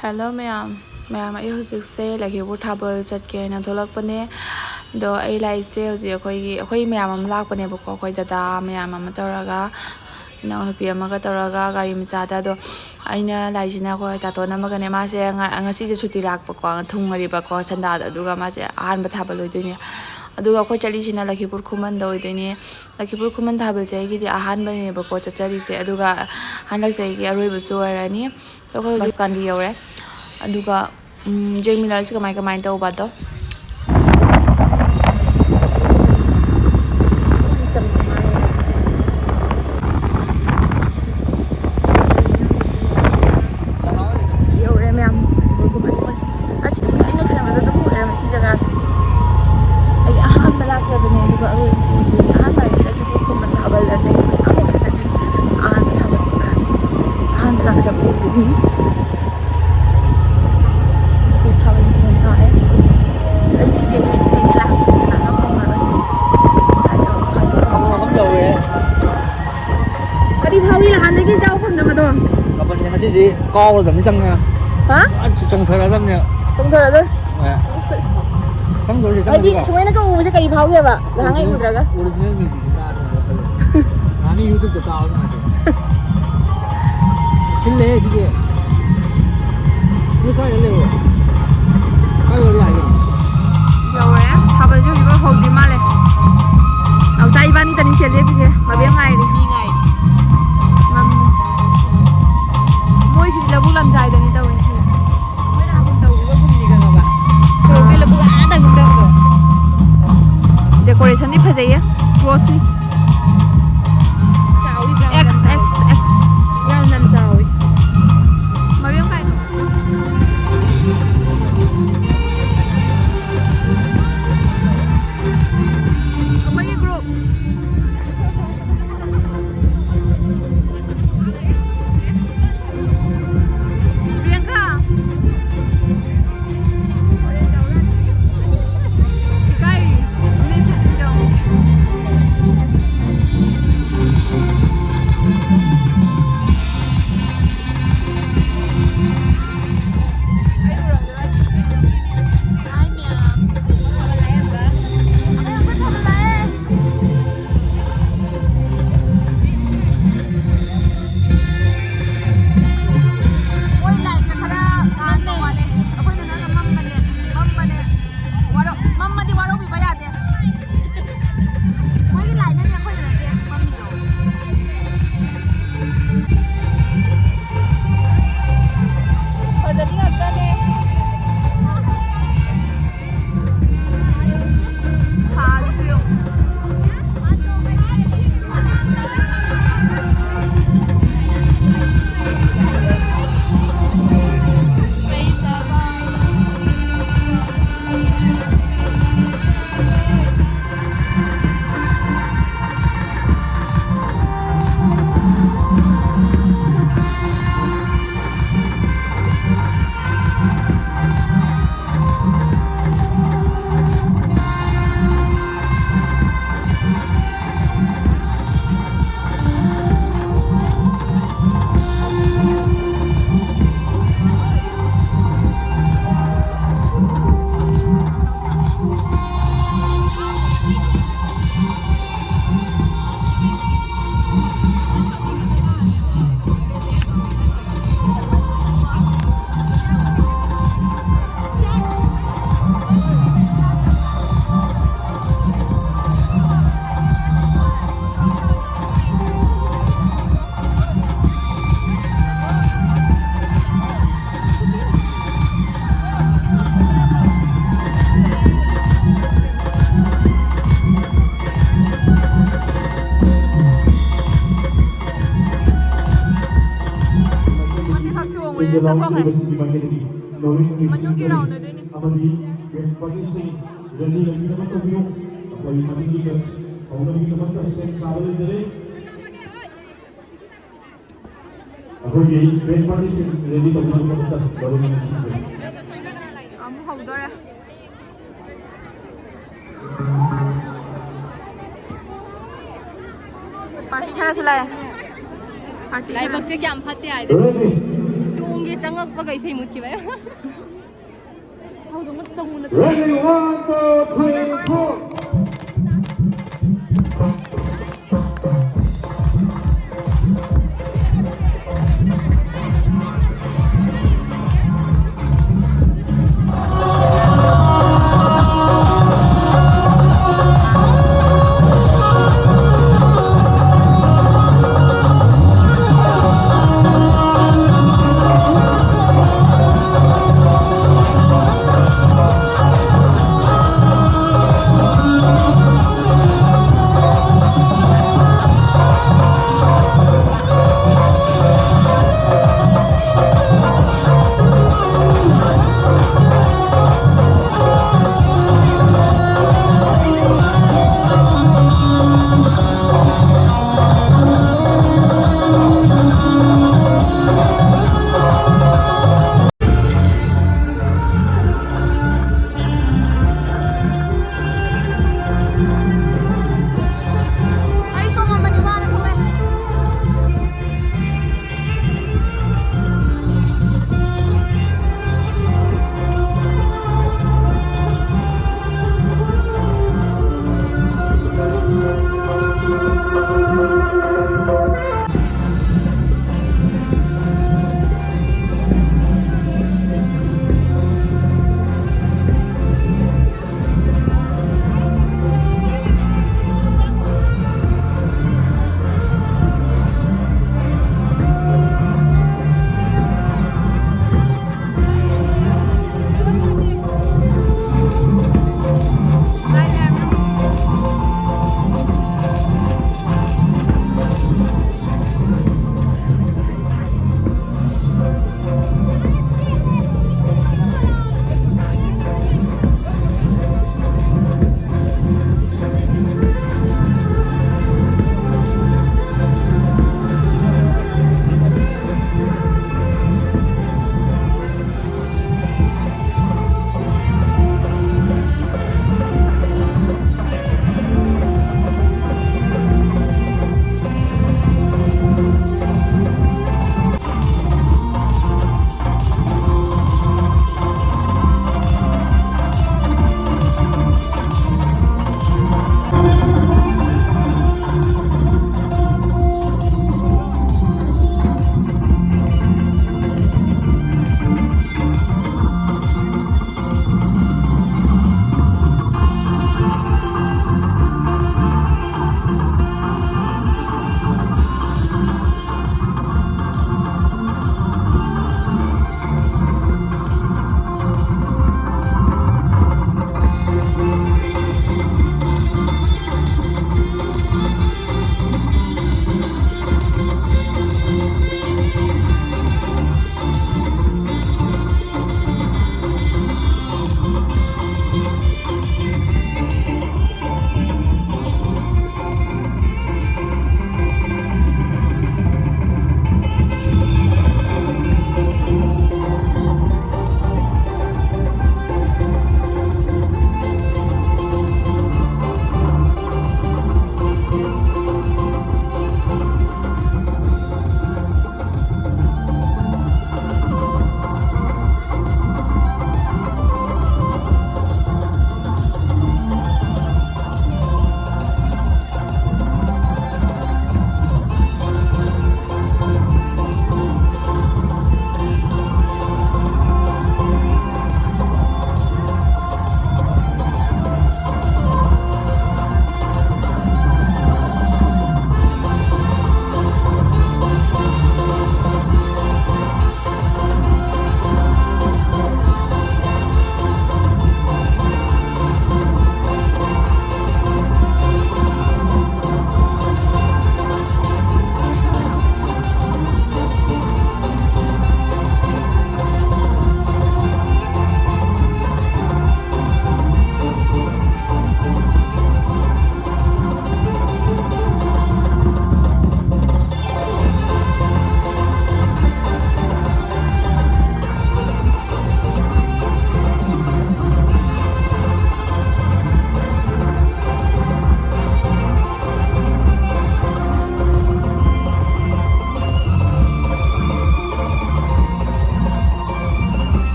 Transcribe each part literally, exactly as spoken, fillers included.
Hello ꯃꯌꯥꯝ꯫ ꯃꯌꯥꯝ, ꯑꯩ ꯍꯧꯖꯤꯛꯁꯦ ꯂꯈꯤꯄꯨꯔ ꯊꯥꯕꯜ ꯆꯠꯀꯦꯅ ꯊꯣꯛꯂꯛꯄꯅꯦ꯫ ꯑꯗꯣ ꯑꯩ ꯂꯥꯛꯏꯁꯦ ꯍꯧꯖꯤꯛ ꯑꯩꯈꯣꯏꯒꯤ, ꯑꯩꯈꯣꯏ ꯃꯌꯥꯝ ꯑꯃ ꯂꯥꯛꯄꯅꯦꯕꯀꯣ, ꯑꯩꯈꯣꯏ ꯗꯗꯥ ꯃꯌꯥꯝ ꯑꯃ ꯇꯧꯔꯒ, ꯏꯅꯥꯎꯅꯨꯄꯤ ꯑꯃꯒ ꯇꯧꯔꯒ ꯒꯥꯔꯤ ꯃꯆꯥꯗ꯫ ꯑꯗꯣ ꯑꯩꯅ ꯂꯥꯛꯏꯁꯤꯅ ꯑꯩꯈꯣꯏ ꯇꯥꯇꯣꯟ ꯑꯃꯒꯅꯦ꯫ ꯃꯥꯁꯦ ꯉ-, ꯉꯁꯤꯁꯦ ꯁꯨꯇꯤ ꯂꯥꯛꯄꯀꯣ, ꯊꯨꯡꯉꯔꯤꯕꯀꯣ ꯁꯟꯗꯥꯗ꯫ ꯑꯗꯨꯒ ꯃꯥꯁꯦ ꯑꯍꯥꯟꯕ ꯊꯥꯕꯜ ꯑꯣꯏꯗꯣꯏꯅꯦ꯫ ꯑꯗꯨꯒ ꯑꯩꯈꯣꯏ ꯆꯠꯂꯤꯁꯤꯅ ꯂꯈꯤꯄꯨꯔ ꯈꯨꯃꯟꯗ ꯑꯣꯏꯗꯣꯏꯅꯦ꯫ ꯂꯈꯤꯄꯨꯔ ꯈꯨꯃꯟ ꯊꯥꯕꯜꯁꯦ ꯑꯩꯒꯤꯗꯤ ꯑꯍꯥꯟꯕꯅꯦꯕꯀꯣ ꯆꯠꯆꯔꯤꯁꯦ, ꯑꯗꯨꯒ ꯍꯟꯗꯛ ꯆꯍꯤꯒꯤ ꯑꯔꯣꯏꯕꯁꯨ ꯑꯣꯏꯔꯅꯤ꯫ ꯑꯩꯈꯣꯏ ꯍꯧꯖꯤꯛ ꯕꯁ ꯁ꯭ꯇꯥꯟꯗ ꯌꯧꯔꯦ꯫ ꯑꯗꯨꯒ, ꯎꯝ, ꯖꯦꯃꯤꯅꯥꯁꯤ ꯀꯃꯥꯏ ꯀꯃꯥꯏꯅ ꯇꯧꯕꯗꯣ꯫ ꯌꯧꯔꯦ ꯃꯌꯥꯝ꯫ ꯑꯁ, ꯑꯩꯅ ꯈꯟꯕꯗ ꯑꯗꯨꯝ ꯑꯣꯏꯔꯝꯃꯦ ꯁꯤ ꯖꯒꯥꯁꯦ꯫ ꯑꯩ ꯑꯍꯥꯟꯕ ꯂꯥꯛꯆꯕꯅꯦ, ꯑꯗꯨꯒ ꯑꯔꯣꯏꯕꯁꯨ ꯑꯣꯏꯗꯣꯏꯅꯦ꯫ ꯑꯍꯥꯟꯕ ꯍꯥꯏꯗꯤ ꯑꯩꯒꯤ ꯈꯨꯃꯟ ꯊꯥꯕꯜꯗ ꯆꯍꯤ ꯑꯃꯈꯛ ꯆꯠꯂꯤ꯫ ꯑꯍꯥꯟꯕ ꯊꯥꯕꯜ, ꯑꯍꯥꯟꯕ ꯂꯥꯛꯆꯕ ꯑꯣꯏꯗꯣꯏꯅꯤ꯫ ꯑꯩꯈꯣꯏ ꯊꯥꯕꯜ ꯃꯈꯣꯟ ꯇꯥꯔꯦ꯫ ꯑꯩꯗꯤ ꯏꯆꯦ ꯀꯩꯅꯣ ꯂꯥꯛꯄꯅꯤꯅ ꯈꯪꯉꯔꯣꯏ꯫ ꯁ꯭ꯇꯥꯏꯜ ꯇꯧꯔꯒ ꯃꯐꯝ ꯌꯧꯔꯦ꯫ ꯀꯔꯤ ꯐꯥꯎꯏ ꯅꯍꯥꯟꯗꯒꯤ ꯆꯥꯕ ꯐꯪꯗꯕꯗꯣ? ꯃꯥꯄꯜꯁꯦ ꯉꯁꯤꯗꯤ ꯀꯥꯎꯔꯗꯕꯅꯤ ꯆꯪꯉꯒ꯫ ꯍꯥ? ꯑ, ꯆꯣꯡꯊꯔꯗꯕꯅꯦ꯫ ꯆꯣꯡꯊꯔꯗꯣꯏ? ꯍꯣꯏ꯫ ꯆꯪꯗꯧꯔꯤꯁꯦ ꯍꯥꯏꯗꯤ ꯆꯪꯉꯗꯤꯀꯣ꯫ ꯁꯨꯃꯥꯏꯅ ꯀꯧꯕꯁꯦ ꯀꯔꯤ ꯐꯥꯎꯒꯦꯕ? ꯅꯍꯥꯟꯉꯩ original, ꯎꯗ꯭ꯔꯒ꯫ Original music ꯇꯥꯗꯅ ꯈꯜꯂꯦ꯫ ꯅꯍꯥꯟꯒꯤ YouTube-ꯇ ꯇꯥꯕ ꯅꯨꯡꯉꯥꯏꯇꯦ꯫ ꯈꯤꯜꯂꯦ ꯁꯤꯗꯤ꯫ ꯅꯣꯏ ꯁ꯭ꯋꯥꯏꯗ ꯂꯩꯕ꯭ꯔꯣ? ꯁ꯭ꯋꯥꯏ ꯑꯣꯏꯔꯗꯤ ꯌꯥꯏ ꯀꯩꯅꯣ꯫ ꯌꯧꯔꯦ꯫ ꯊꯥꯕꯜꯁꯦ ꯍꯧꯖꯤꯛꯐꯥꯎ ꯍꯧꯗ꯭ꯔꯤ ꯃꯥꯜꯂꯦ꯫ ꯅꯥꯎꯆꯥ ꯏꯕꯥꯅꯤꯇꯅꯤ ꯁꯦꯜ ꯂꯦꯞꯄꯤꯁꯦ꯫ ꯃꯕꯦꯝ ꯉꯥꯏꯔꯤ꯫ ꯃꯤ ꯉꯥꯏꯔꯤ꯫ ꯃꯝꯃꯤ꯫ ꯃꯣꯏꯁꯤꯗꯤ ꯂꯧꯕꯨꯛ ꯂꯝꯖꯥꯏꯗꯅꯤ ꯇꯧꯔꯤꯁꯦ꯫ ꯃꯣꯏꯅ ꯍꯥꯟꯅ ꯇꯧꯈꯤꯕ ꯀꯨꯝꯅꯤ ꯈꯪꯉꯕ? ꯁꯣꯔꯣꯛꯇꯩ ꯂꯧꯕꯨꯛ ꯑꯥ ꯇꯪ ꯀꯨꯝꯊꯕꯗꯣ꯫ Decoration-ꯗꯤ ꯐꯖꯩꯌꯦ꯫ Rose-ꯅꯤ꯫ ꯆꯥꯎꯋꯤ, ground ꯌꯥꯝ X, ꯆꯥꯎꯋꯤ꯫ X, X꯫ Ground ꯌꯥꯝ ꯆꯥꯎꯋꯤ꯫ ꯃꯔꯨ ꯌꯥꯝ ꯀꯥꯏꯅ꯫ ꯑꯩꯈꯣꯏꯒꯤ group꯫ ꯄ꯭ꯔꯤꯌꯥꯡꯀꯥ꯫ ꯏꯀꯥꯏꯔꯤ꯫ ꯁꯤꯡꯗ ꯂꯥꯎꯔꯤꯕꯁꯤꯡꯒꯤ ꯃꯥꯏꯀꯩꯗꯒꯤ ꯅꯣꯔꯤꯟ ꯃꯅꯨꯡꯒꯤ ꯔꯦꯁꯤꯡ ꯔꯥꯎꯟ ꯑꯣꯏꯗꯣꯏꯅꯦ꯫ ꯑꯃꯗꯤ ꯕꯦꯟ ꯄꯥꯔꯇꯤꯁꯤꯡ ꯔꯦꯂꯤ ꯂꯩꯕꯤꯅꯕ ꯇꯧꯕꯤꯌꯨ꯫ ꯑꯩꯈꯣꯏ ꯃꯊꯪꯒꯤ ꯕꯦꯟꯁ ꯍꯧꯅꯕꯒꯤꯗꯃꯛꯇ ꯁꯦꯝ ꯁꯥꯕ ꯂꯩꯖꯔꯦ꯫ ꯑꯩꯈꯣꯏꯒꯤ ꯕꯦꯟ ꯄꯥꯔꯇꯤꯁꯤꯡ ꯔꯦꯂꯤ ꯇꯧꯅꯕꯒꯤꯗꯃꯛꯇ ꯃꯔꯨꯞ ꯑꯃ ꯁꯤꯟꯖꯔꯤ꯫ ꯑꯃꯨꯛ ꯍꯧꯗꯣꯔꯦ꯫ ꯄꯥꯔꯇꯤ ꯈꯔꯁꯨ ꯂꯥꯛꯑꯦ꯫ ꯄꯥꯔꯇꯤ ꯈꯔ꯫ ꯂꯥꯏꯕꯛꯁꯦ ꯀꯌꯥꯝ ꯐꯠꯇꯦ ꯍꯥꯏꯗꯤ꯫ ꯔꯦꯗꯤ꯫ ꯆꯣꯡꯒꯦ ꯆꯪꯉꯛꯄꯒ ꯏꯁꯩ ꯃꯨꯠꯈꯤꯕ꯫ ꯊꯧꯗꯣꯡ ꯆꯪꯉꯨꯅ꯫ Ready, one, two, three, four.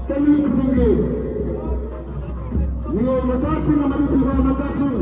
ꯆꯍꯤ ꯈꯨꯗꯤꯡꯒꯤ ꯃꯤꯑꯣꯏ ꯃꯆꯥꯁꯤꯡ ꯑꯃꯗꯤ ꯄꯤꯕ ꯃꯆꯥꯁꯤꯡ,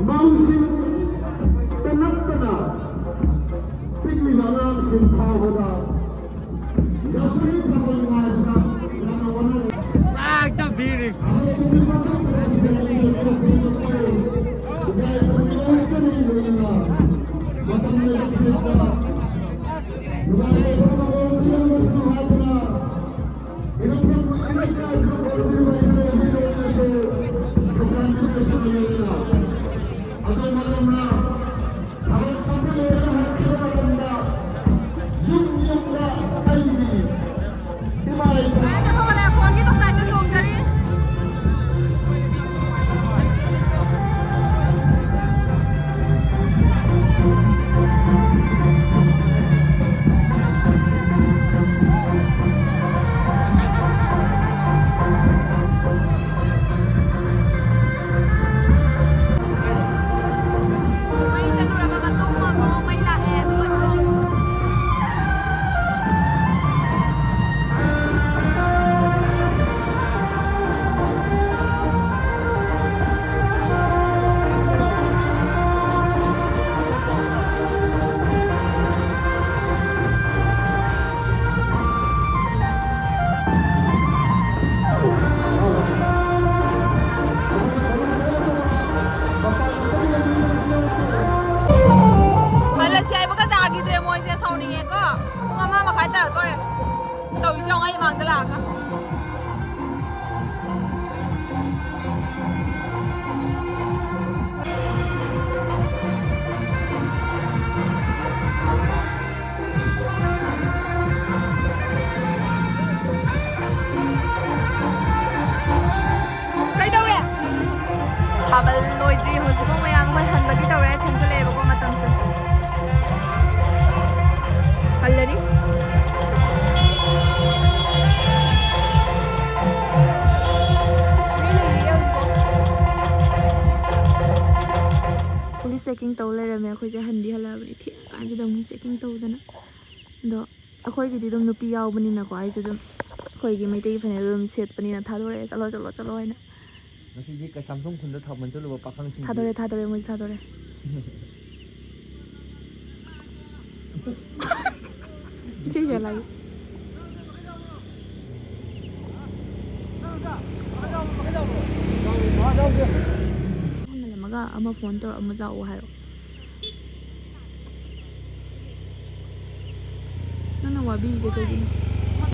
ꯃꯧꯁꯤꯡ ꯇꯅꯞꯇꯅ ꯄꯤꯛꯂꯤꯕ ꯑꯉꯥꯡꯁꯤꯡ ꯐꯥꯎꯕꯗ ꯌꯥꯎꯁꯪꯒꯤ ꯊꯥꯕꯜ ꯉꯥꯏꯕꯗ ꯌꯥꯝꯅ ꯋꯥꯅꯔꯦ꯫ ꯑꯍꯜꯁꯤꯡꯒꯤ ꯃꯇꯝ ꯑꯁꯤꯗ ꯂꯩꯔꯤꯕ ꯈꯨꯗꯤꯡꯃꯛꯄꯨ ꯏꯀꯥꯏ ꯈꯨꯝꯅꯕ ꯆꯠꯅꯔꯤꯕꯅꯤꯅ ꯃꯇꯝ ꯂꯩꯕ ꯈꯨꯗꯤꯡꯗ ꯅꯨꯡꯉꯥꯏ ꯌꯥꯏꯐꯕ ꯃꯑꯣꯡ ꯄꯤꯔꯝꯕꯁꯤꯡ ꯍꯥꯏꯗꯨꯅ ꯏꯔꯝꯗꯝ ꯑꯃꯦꯔꯤꯀꯥꯁꯨ ꯀꯣꯟꯕꯤꯕ ꯏꯃꯥ ꯏꯕꯦꯟꯅꯁꯨ ꯗꯨꯀꯥꯟ ꯄꯤꯕꯁꯨ ꯂꯩꯔꯦꯗꯅ꯫ ꯑꯗꯨ ꯃꯇꯝꯗ ꯊꯕꯛ ꯆꯠꯄ ꯂꯣꯏꯔꯒ ꯍꯟꯈꯤꯕ ꯃꯇꯝꯗ ꯌꯨꯝ ꯌꯨꯝꯗ ꯑꯩꯒꯤ ꯏꯃꯥ ꯏꯄꯥ ꯐꯣꯟꯒꯤ ꯇꯣꯁꯂꯥꯏꯠꯇ ꯆꯣꯡꯖꯔꯤ꯫ ꯃꯩ ꯆꯠꯂꯨꯔꯒ ꯃꯇꯨꯡ ꯑꯃꯨꯛ ꯃꯩ ꯂꯥꯛꯑꯦ, ꯑꯗꯨꯒ ꯆꯣꯡꯉꯦ꯫ ꯍꯜꯂꯁꯤ ꯍꯥꯏꯕꯒ ꯇꯥꯈꯤꯗ꯭ꯔꯦ ꯃꯣꯏꯁꯦ, ꯁꯥꯎꯅꯤꯡꯉꯦꯀꯣ꯫ ꯄꯨꯡ ꯑꯃ ꯃꯈꯥꯏ ꯇꯥꯔꯛꯇꯣꯔꯦ꯫ ꯇꯧꯔꯤꯁꯦ ꯌꯦꯡꯉꯣ, ꯑꯩ ꯃꯥꯡꯗ ꯂꯥꯛꯑꯒ꯫ ꯀꯩꯗꯧꯔꯦ? ꯊꯥꯕꯜ ꯂꯣꯏꯗ꯭ꯔꯤ ꯍꯧꯖꯤꯛꯐꯥꯎ, ꯃꯌꯥꯝ ꯃꯣꯏ ꯍꯟꯕꯒꯤ ꯇꯧꯔꯦ, ꯊꯦꯡꯖꯤꯜꯂꯛꯑꯦꯕꯀꯣ ꯃꯇꯝꯁꯦ꯫ ꯍꯜꯂꯅꯤ꯫ ꯃꯤ ꯂꯩꯔꯤꯌꯦ ꯍꯧꯖꯤꯛꯐꯥꯎ꯫ ꯄꯨꯂꯤꯁ ꯆꯦꯀꯤꯡ ꯇꯧ ꯂꯩꯔꯝꯃꯦ꯫ ꯑꯩꯈꯣꯏꯁꯦ ꯍꯟꯗꯤ ꯍꯜꯂꯛꯑꯕꯅꯤ, ꯊꯦꯡꯉꯀꯥꯟꯁꯤꯗ ꯑꯃꯨꯛ ꯆꯦꯀꯤꯡ ꯇꯧꯗꯅ꯫ ꯑꯗꯣ ꯑꯩꯈꯣꯏꯒꯤꯗꯤ ꯑꯗꯨꯝ ꯅꯨꯄꯤ ꯌꯥꯎꯕꯅꯤꯅꯀꯣ, ꯑꯩꯁꯨ ꯑꯗꯨꯝ ꯑꯩꯈꯣꯏꯒꯤ ꯃꯩꯇꯩꯒꯤ ꯐꯅꯦꯛ ꯑꯗꯨꯝ ꯁꯦꯠꯄꯅꯤꯅ ꯊꯥꯗꯣꯔꯛꯑꯦ꯫ "ꯆꯠꯂꯣ, ꯆꯠꯂꯣ, ꯆꯠꯂꯣ" ꯍꯥꯏꯅ꯫ ꯉꯁꯤꯗꯤ ꯀꯩꯁꯥꯝꯊꯣꯡ ꯈꯨꯟꯗ ꯊꯥꯕꯜ ꯆꯠꯂꯨꯕ ꯄꯥꯈꯪꯁꯤꯡ꯫ ꯊꯥꯗꯣꯔꯦ, ꯊꯥꯗꯣꯔꯦ, ꯃꯣꯏꯁꯨ ꯊꯥꯗꯣꯔꯦ꯫ ꯏꯁꯩ ꯁꯛꯂꯛꯑꯒꯦ꯫ ꯐꯣꯟ ꯅꯝꯃꯒ ꯑꯃ ꯐꯣꯟ ꯇꯧꯔ ꯑꯃ ꯂꯥꯛꯑꯣ ꯍꯥꯏꯔꯣ꯫ ꯅꯪꯅ ꯋꯥꯕꯤꯔꯤꯁꯦ ꯀꯩꯒꯤꯅꯣ?